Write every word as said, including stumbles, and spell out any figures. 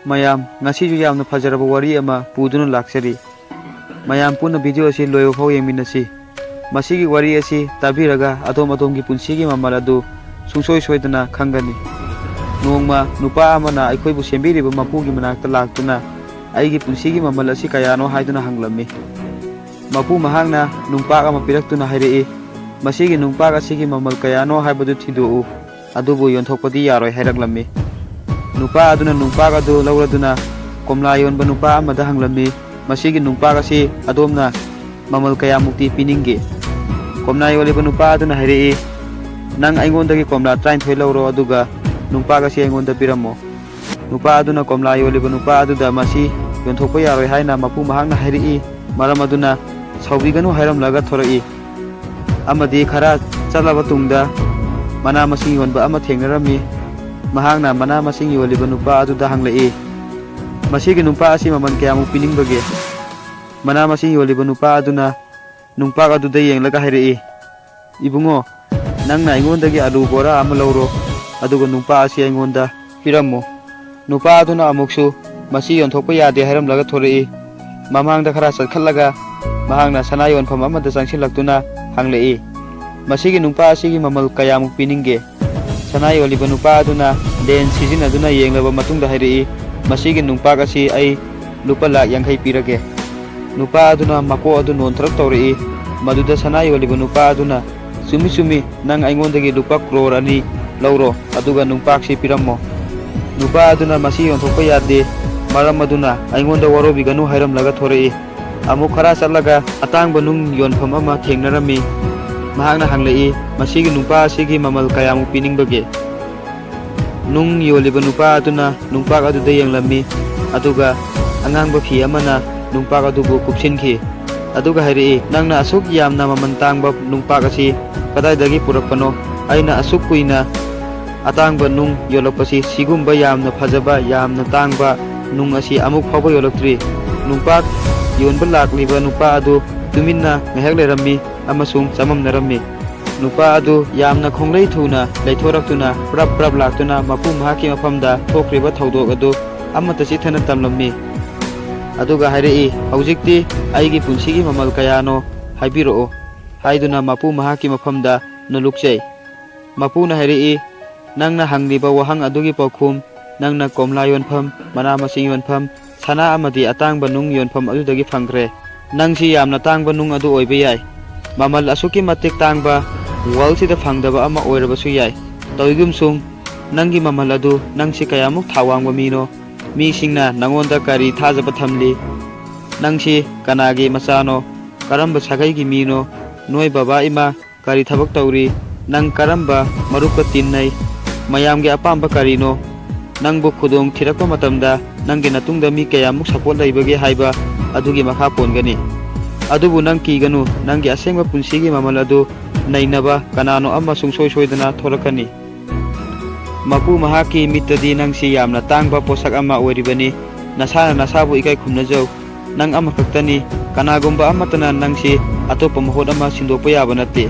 ꯃꯌꯥꯝ, ꯉꯁꯤꯁꯨ ꯌꯥꯝꯅ ꯐꯖꯔꯕ ꯋꯥꯔꯤ ꯑꯃ ꯄꯨꯗꯨꯅ ꯂꯥꯛꯆꯔꯤ꯫ ꯃꯌꯥꯝ ꯄꯨꯟꯅ ꯚꯤꯗꯤꯑꯣ ꯑꯁꯤ ꯂꯣꯏꯕ ꯐꯥꯎ ꯌꯦꯡꯃꯤꯟꯅꯁꯤ꯫ ꯃꯁꯤꯒꯤ ꯋꯥꯔꯤ ꯑꯁꯤ ꯇꯥꯕꯤꯔꯒ ꯑꯗꯣꯝ ꯑꯗꯣꯝꯒꯤ ꯄꯨꯟꯁꯤꯒꯤ ꯃꯃꯜ ꯑꯗꯨ ꯁꯨꯡꯁꯣꯏ ꯁꯣꯏꯗꯅ ꯈꯪꯒꯅꯤ꯫ ꯅꯣꯡꯃ ꯅꯨꯄꯥ ꯑꯃꯅ ꯑꯩꯈꯣꯏꯕꯨ ꯁꯦꯝꯕꯤꯔꯤꯕ ꯃꯄꯨꯒꯤ ꯃꯅꯥꯛꯇ ꯂꯥꯛꯇꯨꯅ, "ꯑꯩꯒꯤ ꯄꯨꯟꯁꯤꯒꯤ ꯃꯃꯜ ꯑꯁꯤ ꯀꯌꯥꯅꯣ?" ꯍꯥꯏꯗꯨꯅ ꯍꯪꯂꯝꯃꯤ꯫ ꯃꯄꯨ ꯃꯍꯥꯛꯅ ꯅꯨꯡꯄꯥꯛ ꯑꯃ ꯄꯤꯔꯛꯇꯨꯅ ꯍꯥꯏꯔꯛꯏ, "ꯃꯁꯤꯒꯤ ꯅꯨꯡꯄꯥꯛ ꯑꯁꯤꯒꯤ ꯃꯃꯜ ꯀꯌꯥꯅꯣ ꯍꯥꯏꯕꯗꯨ ꯊꯤꯗꯣꯛꯎ, ꯑꯗꯨꯕꯨ ꯌꯣꯟꯊꯣꯛꯄꯗꯤ ꯌꯥꯔꯣꯏ" ꯍꯥꯏꯔꯛꯂꯝꯃꯤ꯫ ꯅꯨꯄꯥ ꯑꯗꯨꯅ ꯅꯨꯡꯄꯥꯛ ꯑꯗꯨ ꯂꯧꯔꯗꯨꯅ ꯀꯣꯝꯂꯥ ꯌꯣꯟꯕ ꯅꯨꯄꯥ ꯑꯃꯗ ꯍꯪꯂꯝꯃꯤ, "ꯃꯁꯤꯒꯤ ꯅꯨꯡꯄꯥꯛ ꯑꯁꯤ ꯑꯗꯣꯝꯅ ꯃꯃꯜ ꯀꯌꯥꯃꯨꯛꯇꯤ ꯄꯤꯅꯤꯡꯒꯦ?" ꯀꯣꯝꯂꯥ ꯌꯣꯜꯂꯤꯕ ꯅꯨꯄꯥ ꯑꯗꯨꯅ ꯍꯥꯏꯔꯛꯏ, "ꯅꯪ ꯑꯩꯉꯣꯟꯗꯒꯤ ꯀꯣꯝꯂꯥ ꯇꯔꯥꯅꯤꯊꯣꯏ ꯂꯧꯔꯣ, ꯑꯗꯨꯒ ꯅꯨꯡꯄꯥꯛ ꯑꯁꯤ ꯑꯩꯉꯣꯟꯗ ꯄꯤꯔꯝꯃꯣ"꯫ ꯅꯨꯄꯥ ꯑꯗꯨꯅ ꯀꯣꯝꯂꯥ ꯌꯣꯜꯂꯤꯕ ꯅꯨꯄꯥ ꯑꯗꯨꯗ ꯃꯁꯤ ꯌꯣꯟꯊꯣꯛꯄ ꯌꯥꯔꯣꯏ ꯍꯥꯏꯅ ꯃꯄꯨ ꯃꯍꯥꯛꯅ ꯍꯥꯏꯔꯛꯏ꯫ ꯃꯔꯝ ꯑꯗꯨꯅ ꯁꯥꯎꯕꯤꯒꯅꯨ ꯍꯥꯏꯔꯝꯂꯒ ꯊꯣꯔꯛꯏ꯫ ꯑꯃꯗꯤ ꯈꯔ ꯆꯠꯂꯕ ꯇꯨꯡꯗ ꯃꯅꯥ ꯃꯁꯤꯡ ꯌꯣꯟꯕ ꯑꯃ ꯊꯦꯡꯅꯔꯝꯃꯤ꯫ ꯃꯍꯥꯛꯅ ꯃꯅꯥ ꯃꯁꯤꯡ ꯌꯣꯜꯂꯤꯕ ꯅꯨꯄꯥ ꯑꯗꯨꯗ ꯍꯪꯂꯛꯏ, "ꯃꯁꯤꯒꯤ ꯅꯨꯄꯥ ꯑꯁꯤ ꯃꯃꯜ ꯀꯌꯥꯃꯨꯛ ꯄꯤꯅꯤꯡꯕꯒꯦ?" ꯃꯅꯥ ꯃꯁꯤꯡ ꯌꯣꯜꯂꯤꯕ ꯅꯨꯄꯥ ꯑꯗꯨꯅ ꯅꯨꯡꯄꯥꯛ ꯑꯗꯨꯗ ꯌꯦꯡꯂꯒ ꯍꯥꯏꯔꯛꯏ, "ꯏꯕꯨꯡꯉꯣ, ꯅꯪꯅ ꯑꯩꯉꯣꯟꯗꯒꯤ ꯑꯂꯨ ꯕꯣꯔꯥ ꯑꯃ ꯂꯧꯔꯣ, ꯑꯗꯨꯒ ꯅꯨꯡꯄꯥꯛ ꯑꯁꯤ ꯑꯩꯉꯣꯟꯗ ꯄꯤꯔꯝꯃꯨ"꯫ ꯅꯨꯄꯥ ꯑꯗꯨꯅ ꯑꯃꯨꯛꯁꯨ ꯃꯁꯤ ꯌꯣꯟꯊꯣꯛꯄ ꯌꯥꯗꯦ ꯍꯥꯏꯔꯝꯂꯒ ꯊꯣꯔꯛꯏ꯫ ꯃꯃꯥꯡꯗ ꯈꯔ ꯆꯠꯈꯠꯂꯒ ꯃꯍꯥꯛꯅ ꯁꯅꯥ ꯌꯣꯟꯐꯝ ꯑꯃꯗ ꯆꯪꯁꯤꯜꯂꯛꯇꯨꯅ ꯍꯪꯂꯛꯏ, "ꯃꯁꯤꯒꯤ ꯅꯨꯡꯄꯥꯛ ꯑꯁꯤꯒꯤ ꯃꯃꯜ ꯀꯌꯥꯃꯨꯛ ꯄꯤꯅꯤꯡꯒꯦ?" ꯁꯅꯥ ꯌꯣꯜꯂꯤꯕ ꯅꯨꯄꯥ ꯑꯗꯨꯅ ꯂꯦꯟꯁ ꯁꯤꯖꯤꯟꯅꯗꯨꯅ ꯌꯦꯡꯂꯕ ꯃꯇꯨꯡꯗ ꯍꯥꯏꯔꯛꯏ, "ꯃꯁꯤꯒꯤ ꯅꯨꯡꯄꯥꯛ ꯑꯁꯤ ꯑꯩ ꯂꯨꯄꯥ ꯂꯥꯈ ꯌꯥꯡꯈꯩ ꯄꯤꯔꯒꯦ"꯫ ꯅꯨꯄꯥ ꯑꯗꯨꯅ ꯃꯀꯣꯛ ꯑꯗꯨ ꯅꯣꯟꯊꯔꯛ ꯇꯧꯔꯛꯏ꯫ ꯃꯗꯨꯗ ꯁꯅꯥ ꯌꯣꯜꯂꯤꯕ ꯅꯨꯄꯥ ꯑꯗꯨꯅ, "ꯆꯨꯝꯃꯤ, ꯆꯨꯝꯃꯤ, ꯅꯪ ꯑꯩꯉꯣꯟꯗꯒꯤ ꯂꯨꯄꯥ ꯀ꯭ꯔꯣꯔ ꯑꯅꯤ ꯂꯧꯔꯣ, ꯑꯗꯨꯒ ꯅꯨꯡꯄꯥꯛꯁꯤ ꯄꯤꯔꯝꯃꯣ"꯫ ꯅꯨꯄꯥ ꯑꯗꯨꯅ, "ꯃꯁꯤ ꯌꯣꯟꯊꯣꯛꯄ ꯌꯥꯗꯦ, ꯃꯔꯝ ꯑꯗꯨꯅ ꯑꯩꯉꯣꯟꯗ ꯋꯥꯔꯧꯕꯤꯒꯅꯨ" ꯍꯥꯏꯔꯝꯂꯒ ꯊꯣꯔꯛꯏ꯫ ꯑꯃꯨꯛ ꯈꯔ ꯆꯠꯂꯒ ꯑꯇꯥꯡꯕ ꯅꯨꯡ ꯌꯣꯟꯐꯝ ꯑꯃ ꯊꯦꯡꯅꯔꯝꯃꯤ꯫ ꯃꯍꯥꯛꯅ ꯍꯪꯂꯛꯏ, "ꯃꯁꯤꯒꯤ ꯅꯨꯡꯄꯥꯛ ꯑꯁꯤꯒꯤ ꯃꯃꯜ ꯀꯌꯥꯃꯨꯛ ꯄꯤꯅꯤꯡꯕꯒꯦ?" ꯅꯨꯡ ꯌꯣꯜꯂꯤꯕ ꯅꯨꯄꯥ ꯑꯗꯨꯅ ꯅꯨꯡꯄꯥꯛ ꯑꯗꯨꯗ ꯌꯦꯡꯂꯝꯃꯤ, ꯑꯗꯨꯒ ꯑꯉꯥꯡꯕ ꯐꯤ ꯑꯃꯅ ꯅꯨꯡꯄꯥꯛ ꯑꯗꯨꯕꯨ ꯀꯨꯞꯁꯤꯟꯈꯤ꯫ ꯑꯗꯨꯒ ꯍꯥꯏꯔꯛꯏ, "ꯅꯪꯅ ꯑꯁꯨꯛ ꯌꯥꯝꯅ ꯃꯃꯜ ꯇꯥꯡꯕ ꯅꯨꯡꯄꯥꯛ ꯑꯁꯤ ꯀꯗꯥꯏꯗꯒꯤ ꯄꯨꯔꯛꯄꯅꯣ? ꯑꯩꯅ ꯑꯁꯨꯛ ꯀꯨꯏꯅ ꯑꯇꯥꯡꯕ ꯅꯨꯡ ꯌꯣꯜꯂꯛꯄꯁꯤ ꯁꯤꯒꯨꯝꯕ ꯌꯥꯝꯅ ꯐꯖꯕ, ꯌꯥꯝꯅ ꯇꯥꯡꯕ ꯅꯨꯡ ꯑꯁꯤ ꯑꯃꯨꯛ ꯐꯥꯎꯕ ꯌꯣꯜꯂꯛꯇ꯭ꯔꯤ"꯫ ꯅꯨꯡꯄꯥꯛ ꯌꯣꯟꯕ ꯂꯥꯛꯂꯤꯕ ꯅꯨꯄꯥ ꯑꯗꯨ ꯇꯨꯃꯤꯟꯅ ꯉꯥꯏꯍꯥꯛ ꯂꯩꯔꯝꯃꯤ ꯑꯃꯁꯨꯡ ꯆꯃꯝꯅꯔꯝꯃꯤ꯫ ꯅꯨꯄꯥ ꯑꯗꯨ ꯌꯥꯝꯅ ꯈꯣꯡꯂꯩ ꯊꯨꯅ ꯂꯩꯊꯣꯔꯛꯇꯨꯅ ꯄ꯭ꯔꯞ ꯄ꯭ꯔꯞ ꯂꯥꯛꯇꯨꯅ ꯃꯄꯨ ꯃꯍꯥꯛꯀꯤ ꯃꯐꯝꯗ ꯊꯣꯛꯈ꯭ꯔꯤꯕ ꯊꯧꯗꯣꯛ ꯑꯗꯨ ꯑꯃꯠꯇ ꯆꯤꯠꯊꯅ ꯇꯝꯂꯝꯃꯤ꯫ ꯑꯗꯨꯒ ꯍꯥꯏꯔꯛꯏ, "ꯍꯧꯖꯤꯛꯇꯤ ꯑꯩꯒꯤ ꯄꯨꯟꯁꯤꯒꯤ ꯃꯃꯜ ꯀꯌꯥꯅꯣ ꯍꯥꯏꯕꯤꯔꯛꯑꯣ" ꯍꯥꯏꯗꯨꯅ ꯃꯄꯨ ꯃꯍꯥꯛꯀꯤ ꯃꯐꯝꯗ ꯅꯣꯂꯨꯛꯆꯩ꯫ ꯃꯄꯨꯅ ꯍꯥꯏꯔꯛꯏ, "ꯅꯪꯅ ꯍꯪꯂꯤꯕ ꯋꯥꯍꯪ ꯑꯗꯨꯒꯤ ꯄꯥꯎꯈꯨꯝ ꯅꯪꯅ ꯀꯣꯝꯂꯥ ꯌꯣꯟꯐꯝ, ꯃꯅꯥ ꯃꯁꯤꯡ ꯌꯣꯟꯐꯝ, ꯁꯅꯥ ꯑꯃꯗꯤ ꯑꯇꯥꯡꯕ ꯅꯨꯡ ꯌꯣꯟꯐꯝ ꯑꯗꯨꯗꯒꯤ ꯐꯪꯈ꯭ꯔꯦ꯫ ꯅꯪꯁꯤ ꯌꯥꯝꯅ ꯇꯥꯡꯕ ꯅꯨꯡ ꯑꯗꯨ ꯑꯣꯏꯕ ꯌꯥꯏ꯫ ꯃꯃꯜ ꯑꯁꯨꯛꯀꯤ ꯃꯇꯤꯛ ꯇꯥꯡꯕ ꯋꯥꯔꯜꯁꯤꯗ ꯐꯪꯗꯕ ꯑꯃ ꯑꯣꯏꯔꯕꯁꯨ ꯌꯥꯏ꯫ ꯇꯧꯏꯒꯨꯝꯁꯨꯡ, ꯅꯪꯒꯤ ꯃꯃꯜ ꯑꯗꯨ, ꯅꯪꯁꯤ ꯀꯌꯥꯃꯨꯛ ꯊꯥꯎ ꯋꯥꯡꯕ ꯃꯤꯅꯣ? ꯃꯤꯁꯤꯡꯅ ꯅꯪꯉꯣꯟꯗ ꯀꯔꯤ ꯊꯥꯖꯕ ꯊꯝꯂꯤ? ꯅꯪꯁꯤ ꯀꯅꯥꯒꯤ ꯃꯆꯥꯅꯣ? ꯀꯔꯝꯕ ꯁꯥꯒꯩꯒꯤ ꯃꯤꯅꯣ? ꯅꯣꯏ ꯕꯕꯥ ꯏꯃꯥ ꯀꯔꯤ ꯊꯕꯛ ꯇꯧꯔꯤ? ꯅꯪ ꯀꯔꯝꯕ ꯃꯔꯨꯞꯀ ꯇꯤꯟꯅꯩ? ꯃꯌꯥꯝꯒꯤ ꯑꯄꯥꯝꯕ ꯀꯔꯤꯅꯣ? ꯅꯪꯕꯨ ꯈꯨꯗꯣꯡ ꯊꯤꯔꯛꯄ ꯃꯇꯝꯗ ꯅꯪꯒꯤ ꯅꯇꯨꯡꯗ ꯃꯤ ꯀꯌꯥꯃꯨꯛ ꯁꯞꯄꯣꯔꯠ ꯂꯩꯕꯒꯦ ꯍꯥꯏꯕ ꯑꯗꯨꯒꯤ ꯃꯈꯥ ꯄꯣꯟꯒꯅꯤ꯫ ꯑꯗꯨꯕꯨ ꯅꯪ ꯀꯤꯒꯅꯨ, ꯅꯪꯒꯤ ꯑꯁꯦꯡꯕ ꯄꯨꯟꯁꯤꯒꯤ ꯃꯃꯜ ꯑꯗꯨ ꯅꯩꯅꯕ ꯀꯅꯥꯅꯣ ꯑꯃ ꯁꯨꯡꯁꯣꯏ ꯁꯣꯏꯗꯅ ꯊꯣꯔꯛꯀꯅꯤ꯫ ꯃꯄꯨ ꯃꯍꯥꯛꯀꯤ ꯃꯤꯠꯇꯗꯤ ꯅꯪꯁꯤ ꯌꯥꯝꯅ ꯇꯥꯡꯕ ꯄꯣꯠꯁꯛ ꯑꯃ ꯑꯣꯏꯔꯤꯕꯅꯤ꯫ ꯅꯁꯥꯅ ꯅꯁꯥꯕꯨ ꯏꯀꯥꯏ ꯈꯨꯝꯅꯖꯧ꯫ ꯅꯪ ꯑꯃꯈꯛꯇꯅꯤ꯫ ꯀꯅꯥꯒꯨꯝꯕ ꯑꯃꯠꯇꯅ ꯅꯪꯁꯤ ꯑꯇꯣꯞꯄ ꯃꯍꯨꯠ ꯑꯃ ꯁꯤꯟꯗꯣꯛꯄ ꯌꯥꯕ ꯅꯠꯇꯦ꯫